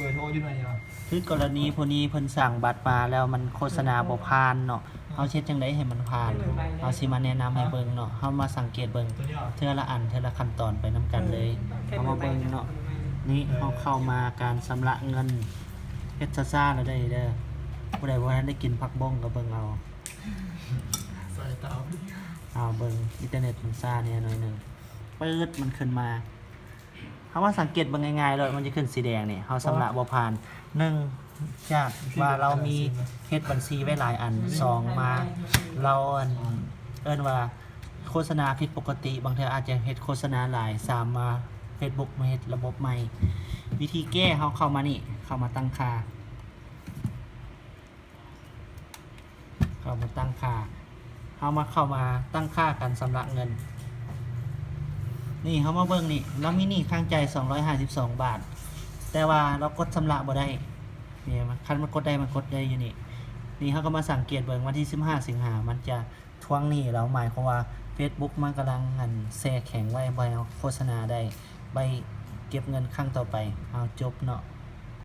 ເບີໂທຢູ່ໃນນີ້ວະ ຄືກໍລະນີຜູ້ນີ້ເພິ່ນສັ່ງບັດມາແລ້ວມັນໂຄສະນາບໍ່ຜ່ານເນາະ ເຮົາຊິເຮັດຈັ່ງໃດໃຫ້ມັນຜ່ານ? ເຮົາຊິມາແນະນຳໃຫ້ເບິ່ງເນາະ ເຮົາມາສັງເກດເບິ່ງເທື່ອລະອັນເທື່ອລະຂັ້ນຕອນໄປນຳກັນເລີຍ ເຮົາມາເບິ່ງເນາະ ນີ້ເຮົາເຂົ້າມາການຊຳລະເງິນ ເຮັດຊ້າໆແລ້ວເດີ ຜູ້ໃດບໍ່ທັນໄດ້ກິນຜັກບົ້ງກໍເບິ່ງເອົາ ສາຍຕາ ເອົາເບິ່ງ ອິນເຕີເນັດມັນຊ້າແດ່ໜ້ອຍໜຶ່ງ ປຶດ ມັນຂຶ້ນມາ ເຮົາມາສັງເກດເບິ່ງງ່າຍໆໂລດ ມັນຈະຂຶ້ນສີແດງນີ້ ເຮົາຊຳລະບໍ່ຜ່ານ ໜຶ່ງ ຈາກວ່າລາວມີເຮັດບັນຊີໄວ້ຫຼາຍອັນ ສອງ ມາລາວ ອັນ ເອີ້ນວ່າໂຄສະນາຜິດປົກກະຕິ ບາງເທື່ອອາດຈະເຮັດໂຄສະນາຫຼາຍ ສາມ ມາເຟສບຸກມາເຮັດລະບົບໃໝ່ ວິທີແກ້ ເຮົາເຂົ້າມານີ້ ເຂົ້າມາຕັ້ງຄ່າ ເຂົ້າມາຕັ້ງຄ່າ ເຮົາມາເຂົ້າມາຕັ້ງຄ່າການຊຳລະເງິນ ນີ້ເຮົາມາເບິ່ງນີ້ ລາວມີໜີ້ຄ້າງຈ່າຍສອງຮ້ອຍຫ້າສິບສອງບາດ ແຕ່ວ່າລາວກົດຊຳລະບໍ່ໄດ້ ນີ້ ຄັນມັນກົດໄດ້ ມັນກົດໄດ້ຢູ່ນີ້ ນີ້ເຮົາກໍມາສັງເກດເບິ່ງ ວັນທີສິບຫ້າສິງຫາ ມັນຈະທວງໜີ້ລາວ ໝາຍຄວາມວ່າເຟສບຸກມັນກຳລັງ ອັນ ແຊ່ແຂງໄວ້ ບໍ່ໃຫ້ເຮົາໂຄສະນາໄດ້ ໄວ້ເກັບເງິນຄັ້ງຕໍ່ໄປ ເຮົາຈົບເນາະ.